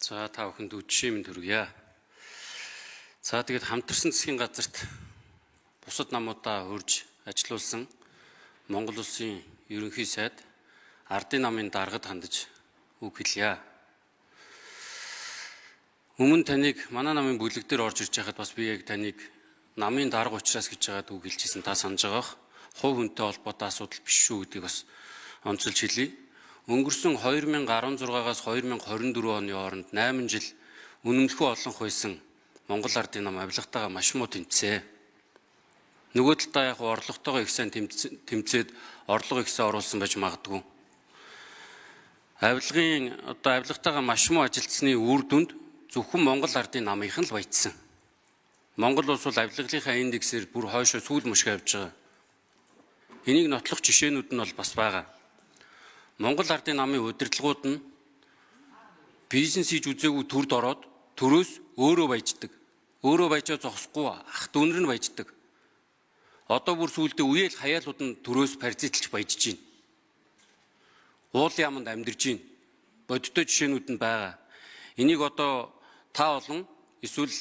За, та бүхэнд үдшийн мэнд хүргье. За, тэгээд хамтарсан засгийн газарт бусад намуудаа урьж ажилуулсан Монгол Улсын ерөнхий сайд ардын намын даргад хандаж үг хэлье. Өмнө таныг манай намын бүлэг дээр орж ирж байхад бас би яг таныг намын дарга учраас гэж байгаад үг хэлжсэн, та санаж байгаах. Хувь хүнтэй холбоотой асуудал биш шүү гэдгийг бас онцолж хэлье. Өнгөрсөн 2016-аас 2024 оны хооронд 8 жил үнэмлэхүй олонх байсан Монгол ардын нам авилгатайгаа маш муу тэмцээ. Нөгөө талдаа яг орлоготойгоо их сайн тэмцээд орлого их сайн оруулсан байж магадгүй. Авилгын одоо авилгатайгаа маш муу ажилтсны үр дүнд зөвхөн Монгол ардын намынхан л баяжсан. Монгол улс бол авилгалынхаа индексээр бүр хойшоо сүүл мушиг авж байгаа. Энийг нотлох жишээнүүд нь бол бас байгаа. Монгол ардын намын удирдлагууд нь бизнес хийж үзээгүй төрд ороод төрөөс өөрөө баяждаг. Өөрөө баяжаа зогсохгүй ах дүүнэр нь баяждаг. Одоо бүр сүүлдээ үеэл хаяалууд нь төрөөс паразитлж баяжж байна. Уулын аманд амьдарч байна. Бодиттой жишээнүүд нь байгаа. Энийг одоо та болон эсвэл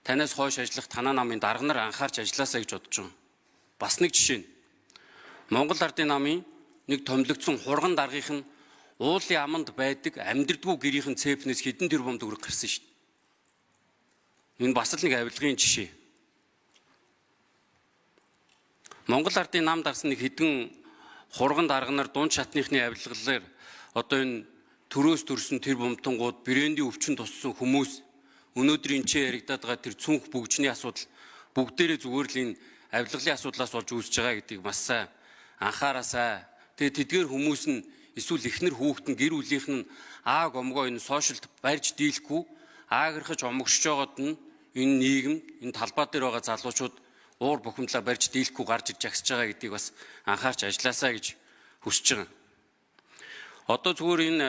танаас хойш ажиллах танаа намын дарга нар анхаарч ажилласаа гэж бодож байгаа. Бас нэг жишээ нь Монгол ардын намын нэг томилогдсон хурган даргынх нь уулын аманд байдаг амьдрдгүй гэрийнхэн цепнээс хэдэн тэрбум төгрөг гарсан шүү дээ. Энэ бас л нэг авилгын жишээ. Монгол ардын нам дарсан нэг хэдэн хурган дарга нар дунд шатныхны авилгалаар одоо энэ төрөөс төрсөн тэр бумтангууд брендийн өвчин туссан хүмүүс өнөөдөр энэ ч яригадаад байгаа тэр цүнх бүгжний асуудал бүгдээрээ зүгээр л энэ авилгалын асуудлаас болж үүсэж байгаа гэдгийг маш сайн анхаараасай. Тэгээд тэдгээр хүмүүс нь эсвэл эхнэр хүүхэд нь гэр бүлийнх нь ааг омгоо энэ сошиалд барьж дийлэхгүй аагархаж омогшож байгаад нь энэ нийгэм энэ талбай дээр байгаа залуучууд уур бухимдлаа барьж дийлэхгүй гарч ирж агсаж байгаа гэдгийг бас анхаарч ажилласаа гэж хүсэж байгаа. Одоо зүгээр энэ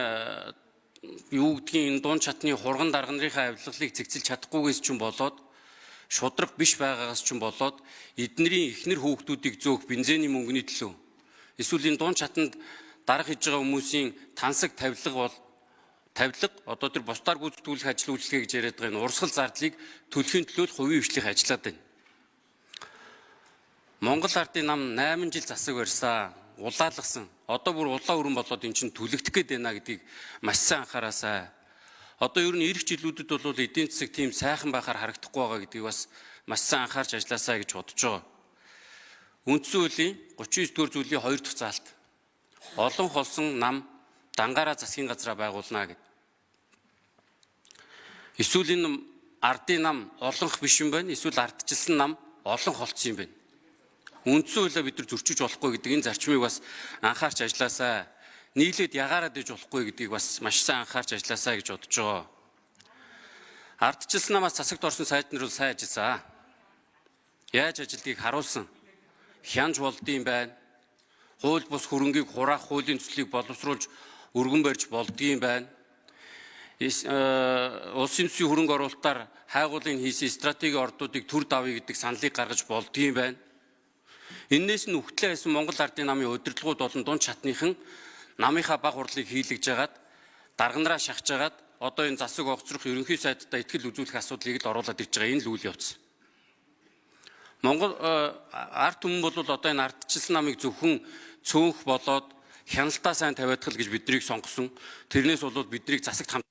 юу гэдгийг энэ дунд чатны хурган дарга нарынхаа авилгалыг цэгцэлж чадахгүйгээс ч юм болоод шудраг биш байгаагаас ч юм болоод эднэрийн эхнэр хүүхдүүдийг зөөх бензиний мөнгөний төлөө эсвэл энэ дунд чатанд дарга хийж байгаа хүмүүсийн тансаг тавилга бол тавилга одоо тэр бусдаар гүйцэтгүүлэх ажил үйлчлэгээ гэж яриад байгаа энэ урсгал зардлыг төлөхийн төлөө хувийн хвшлийнх ажиллаад байна. Монгол ардын нам 8 жил засаг барьсан, улаалгасан. Одоо бүр улаан өрөн болоод эн чинь түлэгдэх гээд байна гэдгийг маш сайн анхаараасай. Одоо ер нь ирэх жилүүдэд бол эдийн засаг тийм сайхан байхаар харагдахгүй байгаа гэдгийг бас маш сайн анхаарч ажилласаа гэж бодож байгаа. Үндсэн хуулийн 39 дугаар зүйлийн 2 дахь заалт. Олон холсон нам дангаараа засгийн газраа байгуулна гэд. Эсвэл энэ ардын нам олонх биш юм байна. Эсвэл ардчилсан нам олон холцсон юм байна. Үндсэн хуулиа бид нар зөрчиж болохгүй гэдэг энэ зарчмыг бас анхаарч ажилласаа. Нийлээд ягаарад иж болохгүй гэдгийг бас маш сайн анхаарч ажилласаа гэж бодож байгаа. Ардчилсан намаас засагт орсон сайд нар бол сайн ажилласан. Яаж ажилдгийг харуулсан. Хянж болдсон байна. Хууль бус хөрөнгийг хураах хуулийн төслийг боловсруулж өргөн барьж болдгийм байна. Улсын төсвийн хөрөнгө оруулалтаар хайгуулын хийсэн стратегийн ордуудыг төр давъя гэдэг саналыг гаргаж болдгийм байна. Эннээс нь үхтлээ байсан Монгол ардын намын удирдлагууд болон дунд шатныхан намынхаа баг хурлыг хийлгэж жагаад дарга нараа шахаж жагаад одоо энэ засаг огцрох ерөнхий сайдтай ихтгэл үзүүлэх асуудлыг л оруулаад ирж байгаа энэ л үйл явц. Монгол ард түмэн бол одоо энэ ардчилсан намыг зөвхөн цөөнх болоод хяналтаа сайн тавиадах л гэж биднийг сонгосон. Тэрнээс болоод биднийг засагт хамт